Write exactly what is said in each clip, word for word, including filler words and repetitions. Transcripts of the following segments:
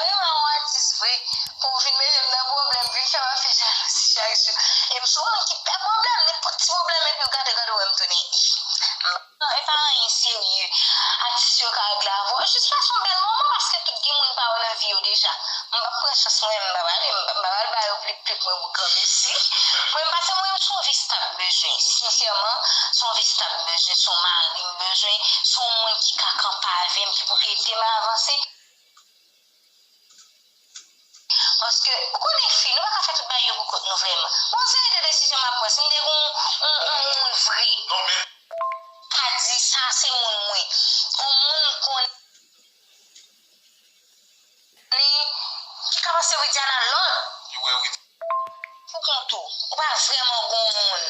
Vrèman yon atis vre, pou w vin mete m nan pwoblèm, vin fè m ap fè jalouzi chak jou. E m se yon moun ki pè pwoblèm, nenpòt ti pwoblèm, epi w gade, gade w wè m tounen. Non, e pa anyen serye. Atis yo ka regle avè w. Jis pase yon bèl moman, paske tout gen moun pa yo nan vi yo deja. M p ap pran chans mwen, m pa pral, m pa pral ba yo pli pli mwen pou granmesi. Mwen, m pase mwen, se yon vi stab m bezwen. Sensèman, se yon vi stab m bezwen, se yon mari m bezwen, se yon moun ki ka kanpe avè m, ki pou ede m avanse. Paske, ou konnen fi, nou pa ka fè tout bagay yo pou kont nou vrèman. Bon, se de desizyon m ap pran. Si m te gen yon, yon, yon moun vre, ka di sa se moun mwen. Yon moun konnen ki ka pase Widiana lòt. Pou kont ou, ou pa vrèman gon moun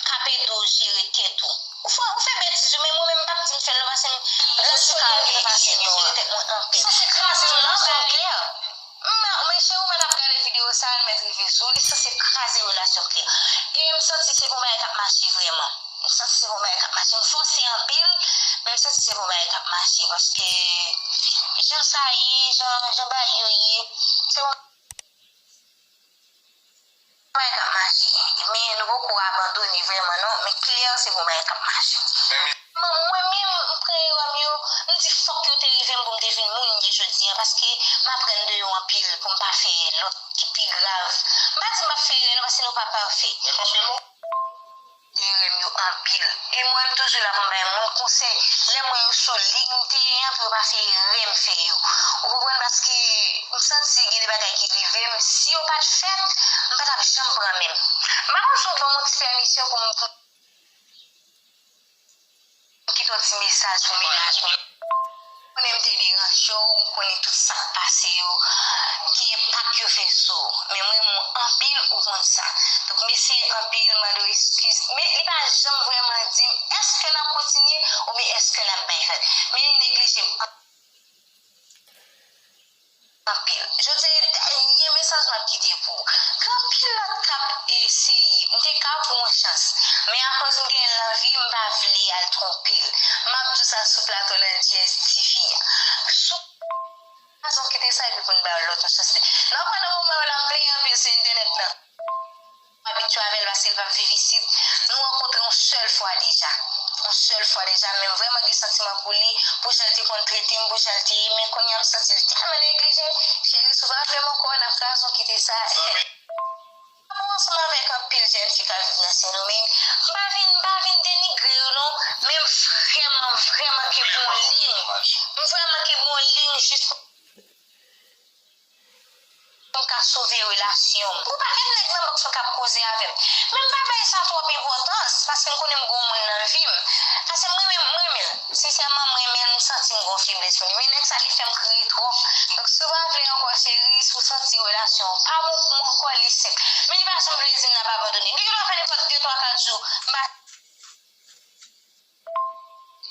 k ap ede w jere tèt ou. Ou fè, ou fè betiz, wi, men mwen menm, m p ap di m fè l non, paske m, lè sou lè ki te pase, m jere tèt mwen anpil. Sa se kraze relasyon klè. M, men cheri, ou mèt ap gade videyo sa, l mèt rive sou ou, li sanse kraze relasyon klè. E m santi se pou bagay k ap mache vrèman. M santi se pou bagay k ap mache. M fòse anpil, men m santi se pou bagay k ap mache, paske jan sa ye, jan, jan bagay yo ye, se yon bagay k ap mache. Men nou poko abandone vrèman non, men klè se pou bagay k ap mache. Mwen menm, m pran erè m yo, m di fòk yo te rive m pou m te vin moun m ye jodi a, paske m aprann de yo anpil pou m pa fè lòt ki pi grav. M pa di m p ap fè erè non, paske nou pa pafè. Erè m yo anpil. E mwen, m toujou la pou m bay moun konsèy. Lè m wè yo sou liy m te ye an, pou yo pa fè erè m fè yo. Ou konprann? Paske m santi gen de bagay ki rive m. Si yo pa t fèt, m pa t ap janm pran men m. M pa konn si w ban m yon ti pèmisyon pou m, pou m kite yon ti mesaj pou mennaj mwen. M konnen m te deranje w, m konnen tout sa k pase yo, ki enpak yo fè sou w. Men m renmen w anpil, ou konn sa. Donk, m eseye anpil, mande w eskiz. Men li pa janm vrèman di m, èske n ap kontinye oubyen èske n ap bay vag? Men li neglije m anpil. Jodi a, dènye mesaj m ap kite pou ou. Gen anpil lòt k ap eseye. M te ka pran yon chans. Men akoz m gen l nan vi m, m pa vle al twonpe l. M ap di w sa sou plato Landjyèz T V a. Sou Gason kite sa epi pou n ba lòt yon chans li. Nan, pandan moman yo la, m plenyen anpil sou entènèt lan. M abitye avè l paske l p ap viv isit. Nou rankontre yon sèl fwa deja. Yon sèl fwa deja, men m vrèman gen santiman pou li, pou jan l te konn trete m, pou jan l te ye, men kounye a m santi l tèlman neglije. Cheri, si w pa vle m ankò, n ap kraze w kite sa. M ansanm avèk anpil jèn fi k ap viv nan Sendomeng. M pa vin, m pa vin denigre yo non, men m vrèman, vrèman ke gon liy. M vrèman ke gon liy jis pou m ka sove relasyon m. Gon pakèt nèg nan bòks mwen k ap koze avè m. Men m pa bay sa twòp enpòtans, paske m konnen m gon moun nan vi m. Paske m renmen, m renmen l. Sensèman, m renmen l, m santi m gon feblès pou li. Men nèg sa, li fè m kriye twòp. Donk, si w pa vle ankò, cheri, si w santi relasyon an pa bon pou mwen ankò, li senp. Men li pa janm vle di m l ap abandone m. Li gendwa fè nenpòt de, twa, kat jou. M pa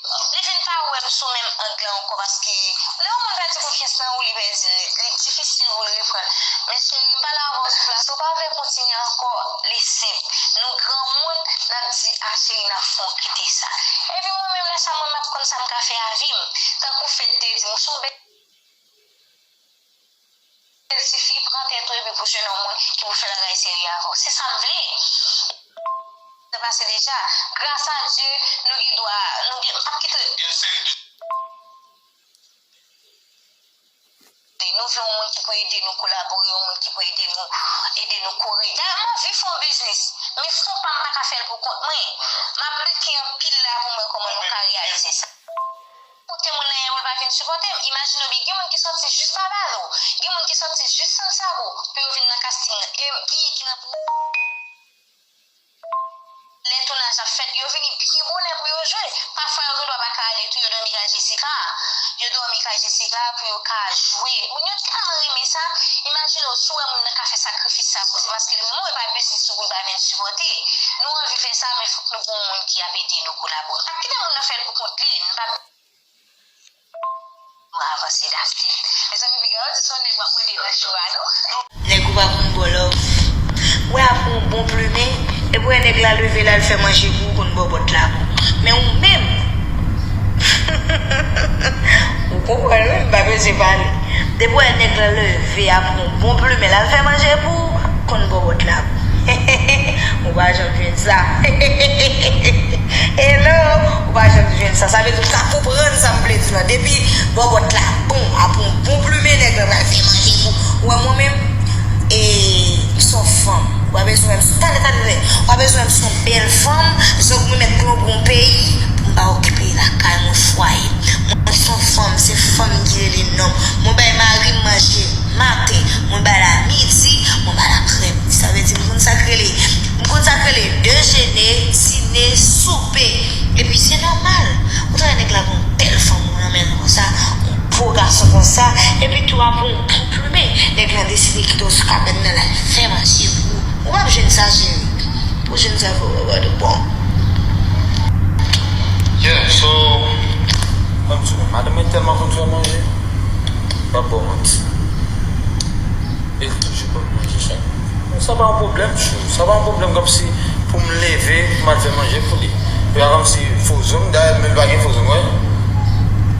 Li vin pa wè m sou menm ang lan ankò, paske lè yon moun pèdi konfyans nan ou, li pèdi nèt. Li difisil pou l reprann. Men cheri, m pale avè w sou plas. Si w pa vle kontinye ankò, li senp. Nou granmoun, n ap di, a cheri, n ap fè w kite sa. Epi mwen menm, lè sa, mwen, m ap konn sa m ka fè a vi m. Tankou Fed te di m, ou se yon bèl Bèl tifi, pran tèt ou epi pou jwenn yon moun ki pou fè bagay serye avè w. Se sa m vle. Sa pase deja. Gras a Dye, nou gen dwa, nou gen, m p ap kite. Gen seri de. Nou vle yon moun ki pou ede nou kolabore, yon moun ki pou ede nou, ede nou kore. Dayè, m anvi fè yon biznis, men fon pa m pa ka fè l pou kont mwen. M ap lite anpil la pou m wè kòman nou ka reyalize sa. Kote moun nan ye pou l pa vin sipòte m. Imajine w byen, gen moun ki sòti jis Babalo, gen moun ki sòti jis Santiago pou yo vin nan casting nan. E genyen ki nan lè tounaj ap fèt, yo vini byen bonè pou yo jwe. Pafwa yo gendwa pa ka ale tou, yo dòmi kay Jessica. Yo dòmi kay Jessica pou yo ka jwe. Moun yo tèlman renmen sa. Imajine w, si w wè moun nan ka fè sakrifis sa pou, se paske l renmen w, e pa biznis ou pou l pa vin sipòte. Nou anvi fè sa, men fòk nou gen yon moun ki ap ede nou kolabore. M p ap kite moun nan fè l pou kont li, m p ap Nou avanse, that's it. Mezanmi, piga yo di se yon nèg w ap mande nan cho a, non? Nèg ou pa konn ba w love. Ou wè apre yon bon plumen, epi w wè nèg la leve l al fè manje pou ou, konn bòbòt la pou ou. Men ou menm, ou konprann wi, m pa bezwen pale. Depi w wè nèg lan leve, ap pran yon bon plimen, l al fè manje pou ou, konn bòbòt la. Ou pa janm jwenn sa. Hello, ou pa janm jwenn sa. Sa vle di ou ka konprann sa m vle di la. Depi bòbòt la bon, ap pran yon bon plimen, nèg lan pral fè manje pou ou. Ou wè mwen menm, e, m se yon fanm. Ou pa bezwen wè m se, tande, tande, tande. Ou pa bezwen wè m se yon bèl fanm, jan w mèt lonbri yon peyi, pou m pa okipe lakay mwen, fwaye. Mwen se yon fanm, se fanm ki rele nonm. Mwen bay mari m manje maten, mwen ba l a midi, mwen ba l aprèmidi. Sa vle di m konn sa k rele, m konn sa k rele dejene, dine, soupe. Epi se nòmal. Ou ta wè nèg la gon bèl fanm nan men l konsa, yon bo gason konsa, epi tou ap yon bon plimen. Nèg la deside kite w sou kabann nan, l al fè manje pou ou. Ou p ap jwenn sa, cheri. Pou w jwenn sa, fò w gade bon. Yeah, so, ban m di w, madanm mwen tèlman konn fè manje, m p ap ba w manti. E l toujou ban m manje chak jou. Sa pa yon pwoblèm, chou. Sa pa yon pwoblèm kòmsi pou m leve, pou m al fè manje pou li. E pa kòmsi fo zong, dayè, men l pa gen fo zong, wè.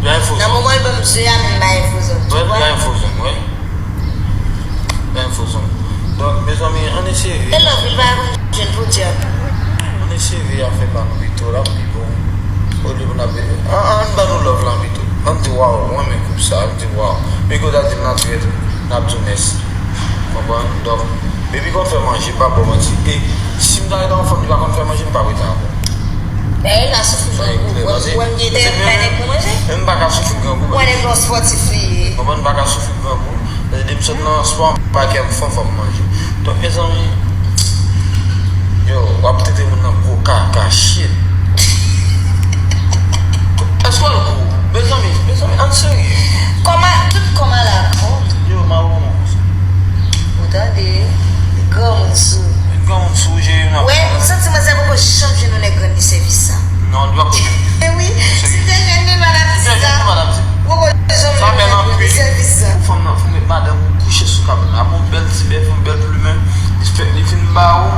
Li pa gen fo zong. Nan moman l ban m ze a, men m pa gen fo zong, tu vois. Wè, li pa gen fo zong, wè. Li pa gen fo zong. Donk, mezanmi, ann eseye. E love, li pa konn jwenn pou dyab. Ann eseye afè pa nou pito, l ap pi bon. Olye pou n ap, an, ann ban nou love lan pito. Ann di, waw, mwen renmen koup sa, ann di, waw. Pico ta di m nan trèt, n ap di w mèsi. Konprann? Donk, baby konn fè manje, m p ap ba w manti. E si m ta rete yon fanm ki pa konn fè manje, m p ap rete avè w. Men, l ka soufri grangou. Wè m gen tèt bay nèg pou manje. Men m pa ka soufri grangou. Wè nèg lan spòtif li ye. Konprann? M pa ka soufri grangou. Lè m sot nan spò, m pa kè m fò, fò m manje. Donk, mezanmi, yo, w ap tete moun nan gwo kaka, shit. Èske w al gou? Mezanmi, mezanmi, ann serye. Kòman, tout kòman la, kòm? Yo, m a ou non. Ou tande, granmoun sou. Granmoun sou, jere nan. Wè, m santi manzè poko janm jwenn yon nèg rann li sèvis sa. Non, li pa konnen. E wi, si te jwenn li, m pa t ap di sa. Poko janm jwenn yon nèg rann li sèvis sa. Pou fanm nan, pou met madanm ou kouche sou kabann la, ap yon bèl ti bèf, yon bèl plimen, li fè, li fin ba ou,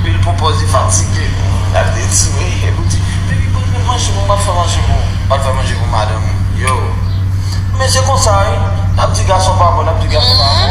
epi li pran pòz li fatige. L ap detire, epi w di, baby, ban mwen manje, mwen pa fè manje pou, pa fè manje pou madanm ou. Yo. Men se konsa, wi. N ap di gason pa bon, n ap di gason pa bon.